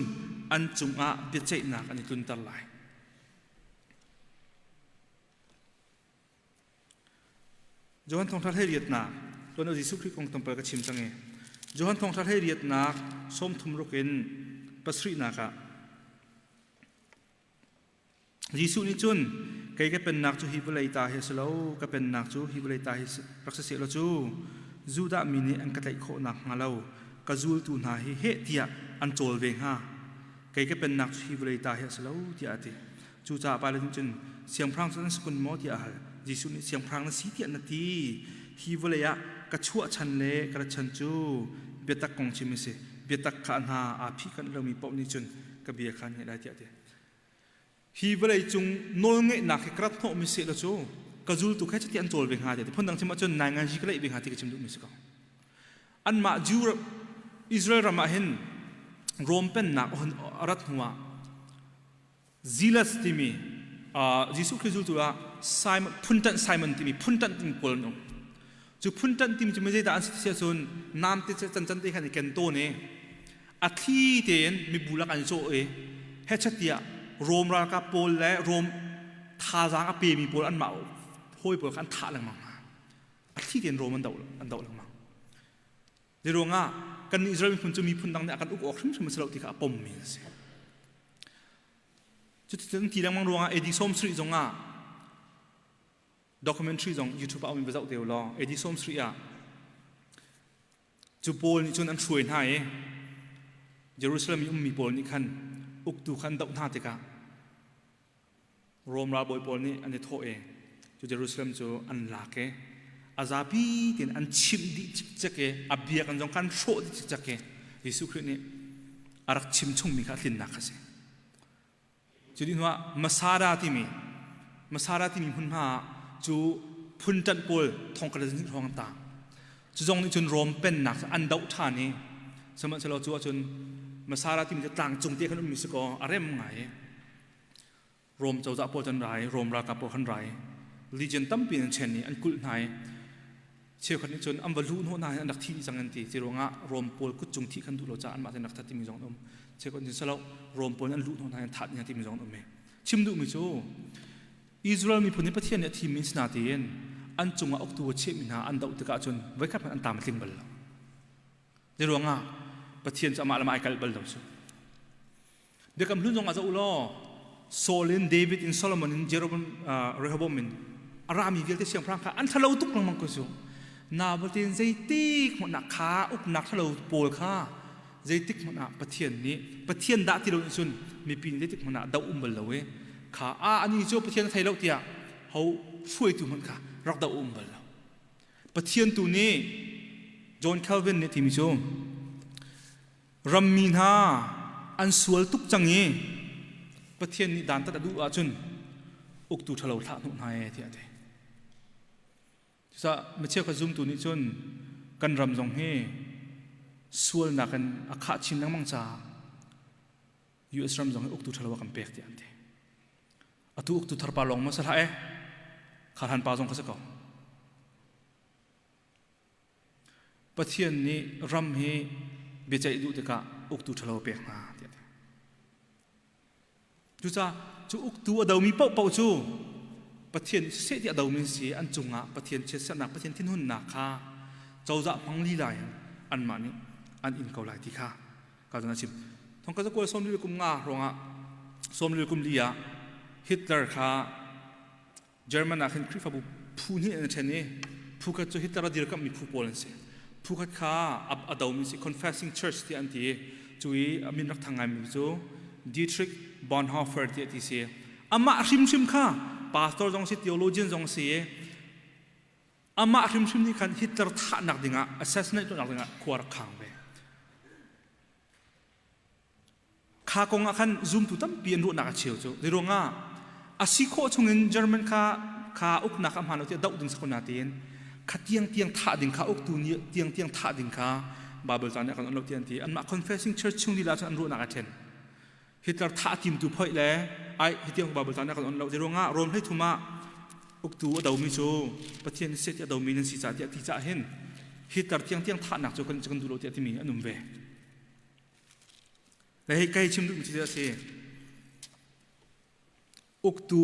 an cungah biaceihnak an i tlunter lai. Johan Thawngṭha 18nak tuan Jesuh Khrih kong tlawmpal ka chim cang i Johan Thawngṭha 18nak 33 in pasarihnak ah Jesuh nih cun kei ka pennak cu hi vawlei ta hi a si lo ka pennak cu hi vawlei ta hi rak si seh law cu Judah mi nih an ka tlaih khawh nakhnga lo ka zultu hna hi heh tiah an cawl ve hnga kei ka pennak cu hi vawlei ta hi a si lo tiah a ti Cucaah Pilat nih cun siangpahrang cu nan si kun maw tiah a hal. Jesuh nih siangpahrang na si tiah na ti. Hi vawlei ah ka chuah chan le ka rat chan cu biatak kong chim a si. Biatak kha hna aa phihkanh lomi paoh nih cun ka bia kha an ngaih lai tiah a ti. Hi vawlei cung nawlngeihnak hi ka rat hnawhmi seh law cu ka zultu kha cuti an cawl ve hnga tiah ti. Phundang chim ahcun nainganzi ka leih ve hnga ti ka chim duhmi si ko. Anmah Jew Israel ram ah hin Rom pennak a rat hnuah Zealots timi Jesuh Khrih zultu ah Simon phunṭanh Simon timi phunṭanh timi pawl an um. Cu phunṭanh timi cu zeidah an si ti ahcun namte can can te khan i ken tawn i a thli tein mibu lak an i cawh i hechet tiah Rom ralkap pawl le Rom thazaang a pemi pawl anmah hawi pawl kha an thah lengmang hna. A thli tein Rom an doh an doh lengmang. Zeiruangah kan Israel miphun cu miphun dang nih a kan uk awk hrimhrim a si lo ti kha a pommi an si. Cuticun ti lengmang ruangah AD 70 zongah documentary zong YouTube ah um in va zoh te u law AD 70 ah cu pawl nih cun an hruai hna i Jerusalem i ummi pawl nih khan uktu kha an doh hna tikah Rom ralbawi pawl nih an i thawh i cu Jerusalem cu an lak i a zapi tein an chimh dih cikcek i a biakinn zong kha an hrawh dih cikcek i Jesuh Khrih nih a rak chim chungmi kha a tlinnak kha a si. Cu dih hnuah Masada timi Masada timi hmunhma ah cu phun ṭanh pawl thongkhat le zahnih hrawng an tang. Cu zong nih cun Rom pennak cu an doh ṭhan i sihmanhsehlaw cu ahcun Masada timi cu tlang cung te khan ummi si kaw a rem ngai i Rom cozah pawl cu an ra i Rom ralkap pawl khan ra i legion tampi an chen i an kulh hna i cheukhat nih cun an va luh hnawh hna i an rak thi dih cang an ti. Cu ruangah Rom pawl kut cung thih khan duh lo caah anmah tein rak that timi zong an um. Cheukhat nih silo Rom pawl nih an luh hnawh hna i an thah dih hna timi zong an um i chim duhmi cu Israel miphun nih Pathian nih a thimmi an si na tiin an cungah uktu a chiahmi hna an doh tikah cun voikhat hmanh an tam a tling bal lo. Zei ruangah Pathian cu amah le amah ai kalh bal lo cu. Biakam hlun zong ah zoh u law Saul in David in Solomon in Jeroboam Rehoboam in a rami vialte siangpahrang kha an ṭhalo tuk lengmang ko cu. Nabatein zeitik hmanh ah kha uknak ṭhalo pawl kha zeitik hmanh ah Pathian nih Pathian dah ti lo nih cun mipi nih zeitik hmanh ah doh um bal lo i kha a ani cu Pathian a thei lo tiah ho hruaitu hmanh kha rak doh um bal lo. Pathian tu nih John Calvin nih timi cu rammi hna an sual tuk cang i Pathian nih dantat a duh ahcun uktu ṭhalo thlah hnawh hna ee tiah a ti. Cucaah micheukhat zumtu nih cun kan ram zong hi sualnak in a khah chin lengmang caah US ram zong hi uktu ṭhalo a kan pek tiah an ti. Atu uktu thar pa lawng maw si hlah ee, kha hlan pa zong kha si ko. Pathian nih ram hi biaceih duh tikah uktu ṭhalo a pek hna tiah a ti. Cucaah cu uktu a domi paohpaoh cu Pathian nih siseh tiah a domi an si an cungah Pathian chiatserhnak Pathian thinhunnak kha cozah hmang lila in anmah nih an in ko lai ti kha ka zan a chim. Thong ka zakual 25 kum nga ruangah 25 kum li ah Hitler kha German ah khin Khrihfabu phu hnih an ṭhen i phu khat cu Hitler a dirkamhmi phu pawl an si. Phu khat kha a domi si Confessing Church tiah an ti i cu i a min rak thang ngaimi cu Dietrich Bonhoeffer tiah ti si. Amah hrimhrim kha pastor zong si theologian zong si i amah hrimhrim nih khan Hitler thahnak dingah assassinate tuahnak dingah khua rak khang ve. Kha kong ah khan zumtu tampi an ruahnak a cheu cu. Zeiruangah a si khawh chungin German kha kha uknak a hmaan lo tiah doh ding sakuna tiin kha tiang tiang thah ding kha uktu nih tiang tiang thah ding kha Bible ca nih a kan on lo tiah an ti. Anmah Confessing Church chung lila cun an ruahnak a ṭhen. Hitler thah timtu phoih le ai hi tiang Bible ca nih a kan on lo. Zeiruangah Rom hleithum ah uktu a domi cu Pathian seh tiah a domi nan si caah tiah ti caah hin Hitler tiang tiang thahnak cu kan kan duh lo tiah timi an um ve. Le hei kai chim duhmi cu a si. Uktu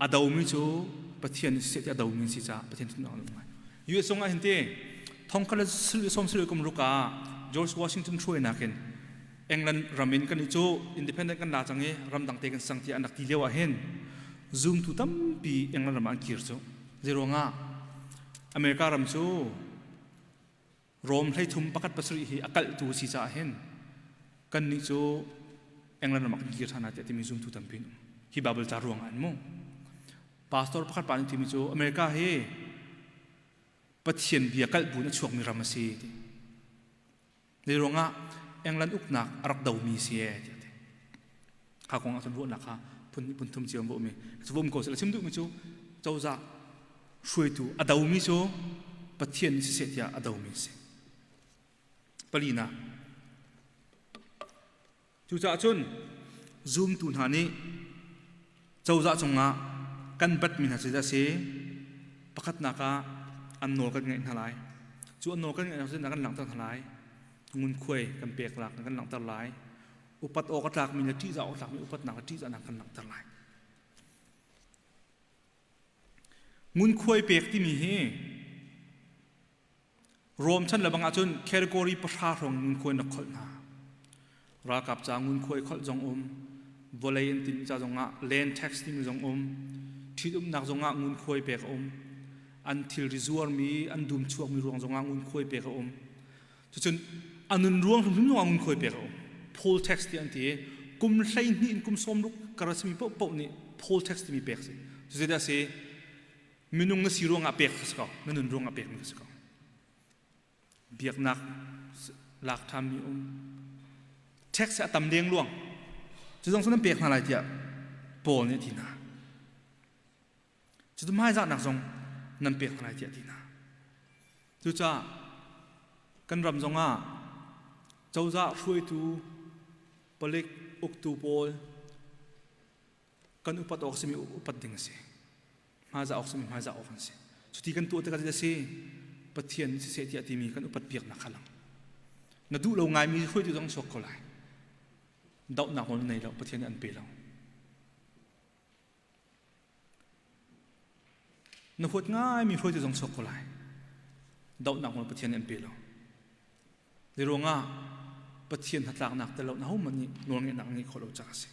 a domi cu Pathian seh ti a domi si caah Pathian thinlung an um ngai. US zong ah hin ti thongkhat le sawm sarih kum ruk ah George Washington hruainak in England ram in kan i cu independent kan la cang i ramdang te kan sang tiah an rak ti lio ah hin zumtu tampi England ram ah an kir cu. Zeiruangah America ram cu Rom 33 pakhat pasarih hi a kalhtu a si caah hin kannih cu England ram ah kan kir ṭhan lai tiah timi zumtu tampi an um. Hi Bible ca ruangah an mu. Pastor pakhat pa nih timi cu America hi Pathian bia kalh bu in a chuakmi ram a si ti. Zei ruangah England uknak a rak domi si ee tiah ti. Kha kong ah cun ruahnak kha phun hnih phun thum cio an va um i cu va um ko seh chim duhmi cu cozah hruaitu a domi cu Pathian nih siseh tiah a domi a si. Palina. Cucaah cun zumtu hna nih cozah cungah kan batmi hna cu a si pakhatnak ah an nawl kan ngaih hna lai. Cu an nawl kan ngaih hna cu kan langhter hna lai. Ngunkhuai kan pek lak kan langhter lai. Upat awk a tlakmi le ṭihzah awk a tlakmi upatnak le ṭihzahnak kan langhter lai. Ngunkhuai pek timi hi Rom chan lebang ahcun category pahra hrawng ngunkhuai na kholh hna. Ralkap ca ngunkhuai kholh zong um. Vawlei an tinmi ca zongah land tax timi zong um. Ṭhitumnak zongah ngunkhuai pek a um. An thilri zuarmi, an dum chuakmi ruang zongah ngunkhuai pek a um. Cucun a nun ruang hrimhrim zongah ngunkhuai pek a um. Poll tax ti an ti i kum 12 in kum 60 kar a simi paohpaoh nih poll tax timi pek a si. Cu zeidah a si? Minung na si ruangah pek a si ko. Na nun ruangah pekmi a si ko. Biaknak lak ṭhanmi um. Tax a tam lengluang. Cu zong cu nan pek hna lai tiah Paul nih a ti hna. Cucu hmaizahnak zong nan pek hna lai tiah a ti hna. Cucaah kan ram zongah cozah hruaitu palik uktu pawl kan upat awk simi upat ding a si. Hmaizah awk simi hmaizah awk an si. Cuti kan tuah tikah a si Pathian nih siseh tiah timi kan upat piaknak kha lang. Na duh lo ngaimi hruaitu zong chuak ko lai. Dohnak nawl na nei lo, Pathian nih an pe lo. Na huat ngaimi hruaitu zong chuak ko lai. Dohnak nawl Pathian nih an pe lo. Zei ruangah Pathian hnatlaknak tel lo na hohmanh nih nawlngeihnak ngeih khawh lo caah a si.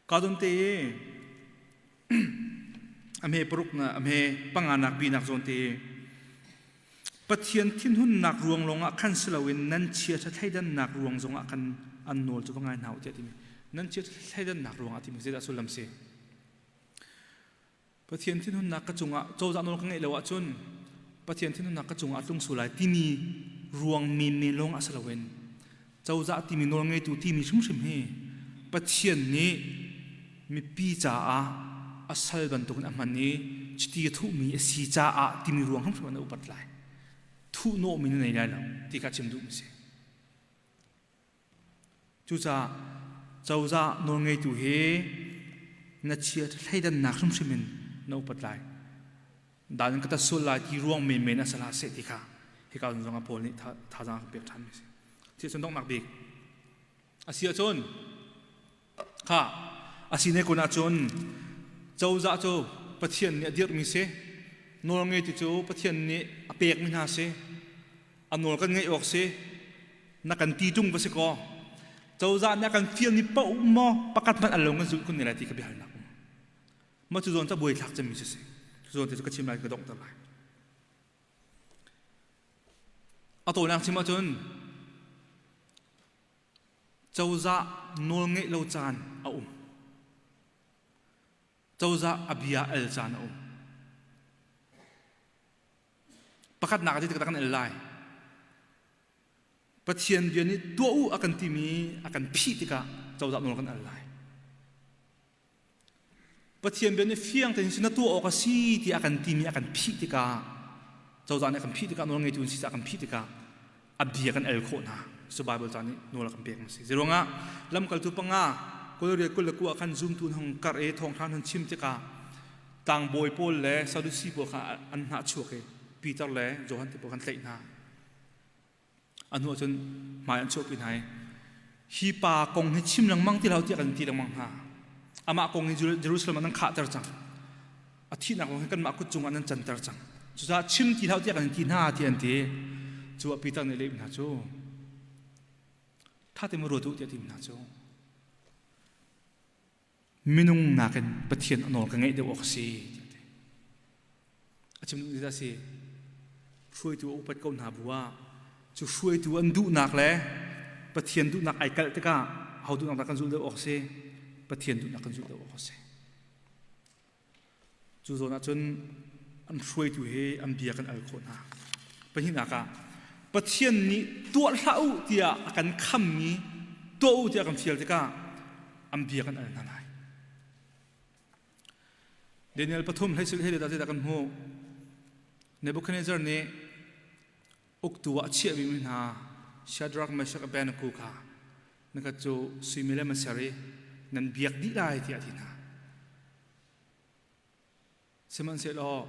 Ka don te i a hme paruk na a hme panganak binak zawn te i Pathian thinhunnak ruang lawngah khan si loin nan chia thleidannak ruang zongah khan an nawl cu va ngai hna u tiah timi nan chia thleidannak ruangah timi zeidah sullam si Pathian thinhunnak ka cungah cozah nawl ka ngeih lo ahcun Pathian thinhunnak ka cungah a tlung sual lai timi ruang menmen lawng ah si loin cozah timi nawl ngeitu timi hrimhrim hi Pathian nih mipi caah a sal bantukin a hman i chiti a thuhmi a si caah timi ruang hrimhrim ah na upat lai. Thuhnawhmi na nei lai lo ti kha chim duhmi si. Cucaah cozah nawlngeitu hi na chia thleidannak hrimhrim in na upat lai. Dan in ka tat sual lai ti ruang menmen a si hlah seh ti kha hika zong ah Paul nih thazaang a kan pek ṭhanmi a si. Thil cun donghnak bik a si ahcun kha a si ne kun ahcun cozah cu Pathian nih a dirhmi si nawlngeitu cu Pathian nih a pekmi hna si a nawl kan ngaih awk si na kan ti tung va si kaw cozah nih a kan fialmi paoh maw pakhat hmanh al lo kan zulh kun ne lai ti ka biahalnak um ma cu zawn ca buai thlak cemmi cu si cu zawn te cu ka chim lai ka donghter lai a tawinak chim ahcun cozah nawl ngeih lo caan a um cozah a bia al caan a um Pakhatnak ah zeitik dah kan el lai? Pathian bia nih tuah u a kan timi a kan phih tikah cozah nawl kan al lai. Pathian bia nih fiang tein na tuah awk a si ti a kan timi a kan phih tikah cozah nih a kan phih tikah nawl ngeitu si a kan phih tikah a bia kan el khawh hna. Cu Bible ca nih nawl a kan pek a si. Zeiruangah lamkaltu panga kul riat 29 ah khan zumtu hong karh i thawngṭha hun chim tikah tlangbawi pawl le Sadusi pawl kha an hnah chuak i Peter le Johan te pawl khan tlaih hna. A hnu ahcun hmai an chuahpi hna i hi pa kong hi chim lengmang ti hlah tiah kan ti lengmang hna. Amah kong hi Jerusalem ah nan khahter cang. A thihnak kong hi kanmah kut cungah nan canter cang. Cucaah chim ti hlah tiah kan ti hna tiah an ti. Cu ah Peter nih leh hna cu ṭha tein ruat u tiah ti hna cu minung nakin Pathian a nawl ka ngeih deuh awk a si a chim duh a si hruaitu a upat ko hna bu ah cu hruaitu an duhnak le Pathian duhnak ai kalh tikah ho duhnak dah kan zulh deuh awk a si Pathian duhnak kan zulh deuh awk a si Cu zawn ahcun an hruaitu he an bia kan al khawh hna. Pahnihnak ah Pathian nih tuah hlah u tiah a kan khammi tuah u tiah a kan fial tikah an bia kan al hna lai. Daniel pathum hlei sil hlei dah kan hmuh. Nebuchadnezzar nih uktu ah a chiahmi hna Shadrach, Meshach, Abednego kha na cu suimilam a ser i nan biak dih lai tiah a ti hna. Sihmanhsehlaw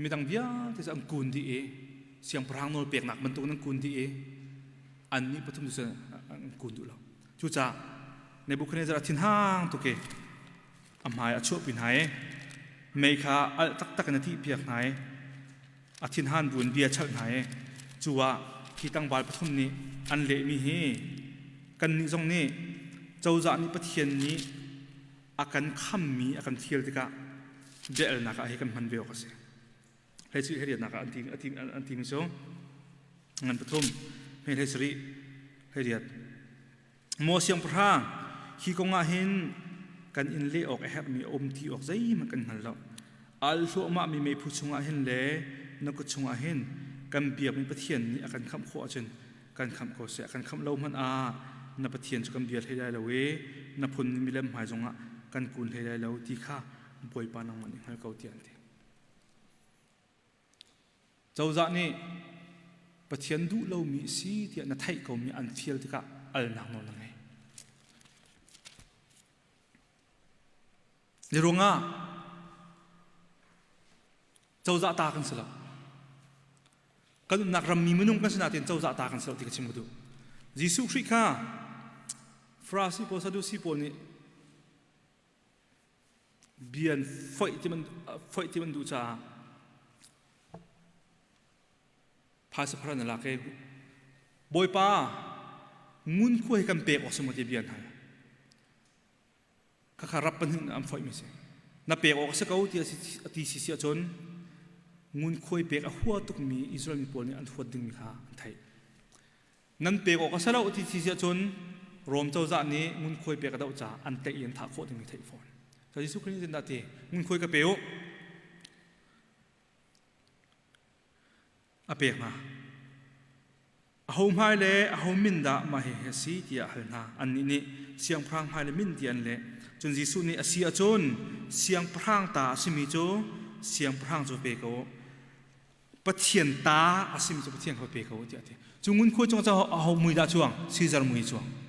midang vialte cu an kun dih i siangpahrang nawl peknak bantuk in an kun dih i annih pathum cu an kun duh lo. Cucaah Nebuchadnezzar a thinhang tuk i a hmai a chuahpi hna i mei kha alh taktak in a tihpiak hna i a thinhan bu in bia chalh hna i cu ah hi tlangval pathum nih an lehmi hi. Kannih zong nih cozah nih Pathian nih a kan khammi a kan thial tikah bia-alnak ah hi kan hman ve awk a si. Hlei cu heriatnak ah an ti an timi cu ngan pathum hme hlei sarih hlei riat Maw siangpahrang hi kong ah hin kan in leh awk a herhmi a um ti awk zeihmanh kan hngal lo. Al hluahmahmi meiphu chungah hin le na kut chungah hin kan biakmi Pathian nih a kan khamh khawh ahcun kan khamh ko seh. A kan khamh lo hmanh ah na Pathian cu kan bia hlei lai lo i na phun milem hmai zongah kan kun hlei lai lo ti kha Bawipa nangmah nih hngal ko tiah an ti. Cozah nih Pathian duh lomi a si tiah na theih komi an fial tikah alnak nawl na ngei. Ni ruangah cozah ta kan si lo. Kan umnak rammi minung kan si nain cozah ta kan si lo ti ka chim ka duh. Jesuh Khrih kha Farasi pawl Sadusi pawl nih bia an foih ti man foih ti man duh caah phaisa phar an lak i Bawipa ngunkhuai hi kan pek awk si maw ti bia an hal khakha rap pahnih an foih mi si na pek awk a si ko ti a ti si si ahcun ngunkhuai pek a hua tukmi Israel mi pawl nih an huat dingmi kha an theih Nan pek awk a si lo ti si ahcun Rom cozah nih ngunkhuai pek a doh caah an tlaih i an thah khawh dingmi theih fawn. So Jesuh Khrih nih zeitindah a ti? Ngunkhuai ka pe u. A pek hna. Aho hmai le aho min dah mah hihi a si tiah a hal hna. Annih nih siangpahrang hmai le min tiah an leh. Cun Jesuh nih a si ahcun siangpahrang ta a simi cu siangpahrang cu pe ko u. Pathian ta a simi cu Pathian kha pe ko tiah a ti. Cu ngunkhuai cung cu aho mui dah cuang? Caesar mui cuang.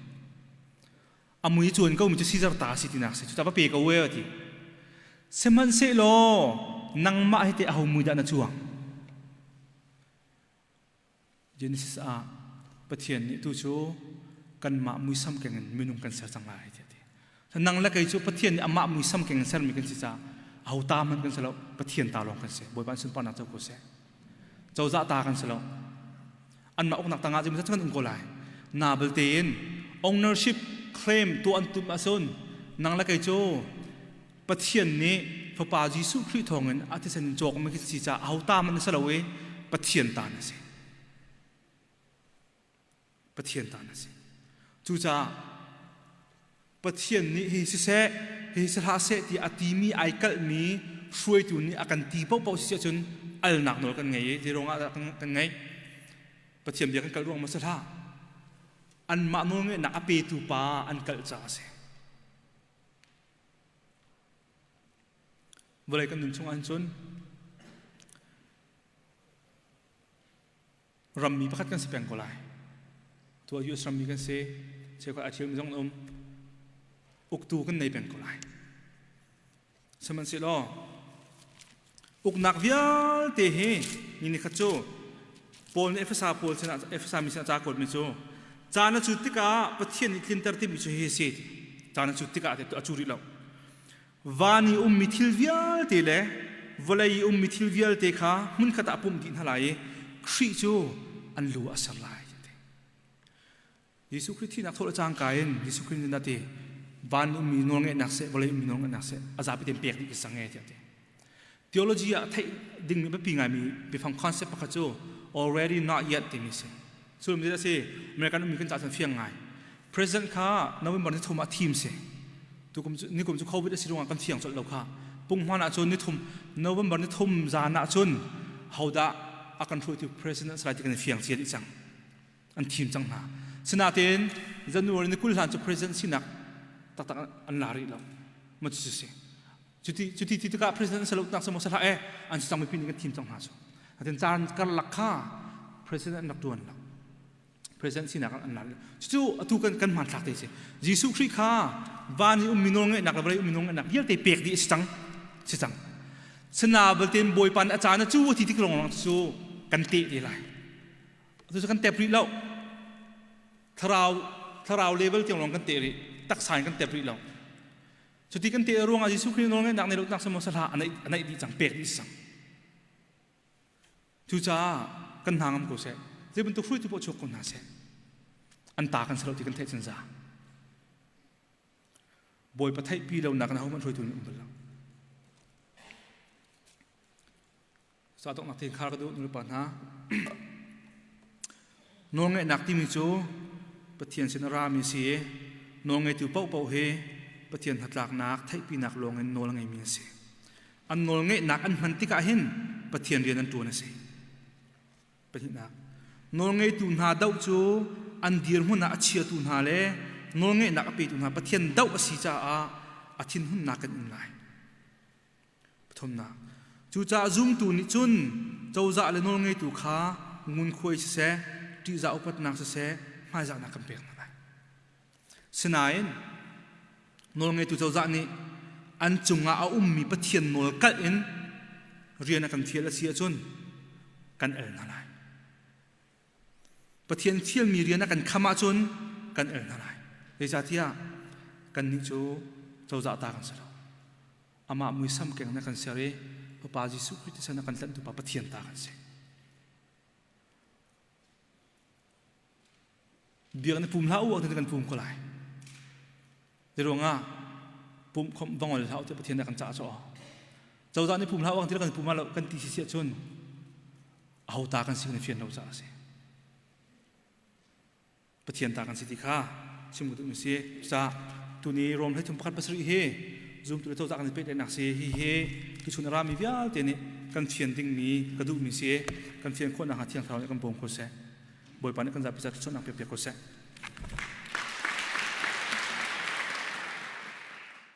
A mui cuan ko mi cu Caesar ta a si tinak si. Cuta va pe ko e a ti. Sihmanhsehlaw nangmah hi teh aho mui dah na cuang? Genesis ah Pathian nih tu cu kanmah muisam keng in minung kan ser cang lai tiah a ti. Nang le kei cu Pathian nih amah muisam keng in sermi kan si caah aho ta hmanh kan si lo, Pathian ta lawng kan si. Bawipa sunparnak co ko seh. Cozah ta kan si lo. Anmah uknak tangah cu kan um ko lai. Na belte in ownership claim tuah an tum ahcun nang le kei cu Pathian nih Fapa Jesuh Khrih thawngin a thisen in cawkmi kan si caah aho ta hmanh na si lo i Pathian ta na si. Pathian ta na si. Cucaah Pathian nih hi siseh, hi si hlah seh ti a timi ai kalhmi hruaitu nih a kan ti paohpaoh si ahcun alnak nawl kan ngei i zei ruangah dah kan ngeih? Pathian bia kan kalh ruang maw si hlah? Anmah nawlngeihnak a petu pa an kalh caah a si. Vawlei kan nun chungah cun rammi pakhat kan si peng ko lai. Tu ah US rammi kan si, cheukhat a thilmi zong an um. Uktu kan nei peng ko lai. Sihmanhsehlaw uknak vialte hi ni ni khat cu Paul nih Efesa pawl sinah Efesa mi sinah ca kuatmi cu caan a cut tikah Pathian nih tlinter timi cu hi a si caan a cut tikah a cu rih lo van i ummi thil vialte le vawlei i ummi thil vialte kha hmunkhat ah a pumh dih hna lai i Khrih cu an lu ah a ser lai Jesuh Khrih thihnak thawh le cangka in Jesuh Khrih nih ti van ummi nawlngeihnak seh vawlei ummi nawlngeihnak seh a zapi tein pek dih ka sang e tiah ti. Theology ah theih dingmi biapi ngaimi biafang concept pakhat cu already not yet timi si. Sullam zeidah si American ummi kan caah cun fiang ngai. President kha November ni thum ah thim si. Tukum cu nikum cu COVID a si ruangah kan fiang colh lo kha. Punghman ah cun ni thum November ni thum zan ah cun hodah a kan hruaitu president a si lai ti kan i fiang cia dih cang. An thim cang hna. Sinain January ni 20 hlan cu president sinak taktak an la rih lo. Ma cu si. Cuti cuti ti tikah president se lo nak se mo sahlah e an si cang mipi nih kan thim cang hna cu. Atin caan karlak kha president an rak tuan lo. President sinak an la. Cucu atu kan kan hmanthlak te si. Jesuh Khrih kha van i ummi nawlngeihnak le vawlei ummi nawlngeihnak vialte pek dih a si cang. Si cang. Sina belte Bawipa nih a caan a cu a ti tik lawng cu kan teh te lai. Atu cu kan tep rih lo. Thlarau thlarau level tiang lawng kan teh rih. Taksa in kan tep rih lo. Cuti kan teh ruangah Jesuh Khrih nawlngeihnak nih lotnak semaw sahlah a naih dih cang, pek dih cang. Cucaah kan hna ngam ko seh. Zei bantuk hruaitu paoh chuak ko hna seh. An ta kan si lo ti kan theih cun za. Bawipa theihpi lo nak in ahohmanh hruaitu nih um bal lo. Sa donghnak te khar ka duh nulepa hna. Nawlngaihnak timi cu Pathian sin a rami si i nawlngeitu paohpaoh hi Pathian hnatlaknak theihpinak lawngin nawl a ngeimi an si. An nawlngeihnak an hman tikah hin Pathian rian an ṭuan a si. Pahnihnak, nawlngeitu hna doh cu an dirhmun ah a chiatu hna le nawlngeihnak a petu hna Pathian doh a si caah a thinhunnak kan in lai. Pathumnak, cucaah zumtu nih cun cozah le nawlngeitu kha ngunkhuai siseh, ṭihzah upatnak siseh, hmaizahnak kan pek hna lai. Sinain nawlngeitu cozah nih an cungah a ummi Pathian nawl kalh in rian a kan fial a si ahcun kan el hna lai. Pathian fialmi rian a kan kham ahcun kan el hna lai. Zeicahtiah kannih cu cozah ta kan si lo. Amah muisam keng na kan ser i Fapa Jesuh Khrih thisen a kan tlanhtu pa Pathian ta kan si. Biak na pum hlah u ti kan pum ko lai. Ti ruangah pum khom vangol hlah ti Pathian kan cah cho. Cozah nih pum hlah u ti kan pum lo kan ti si si ahcun aho ta kan si kan fian lo caah a si. Pathian ta kan si ti kha chim ka duhmi si. Ca tuni Rom hlei thum pakhat pasarih hi zumtu le cozah kan i pehtlaihnak si. Hi hi tuchun a rami vialte nih kan fian dingmi ka duhmi si. Kan fian khawh nakhnga Thiang Thlarau nih kan bawm ko seh. Bawipa nih kan zapi ca thluachuahnak pek piak ko seh.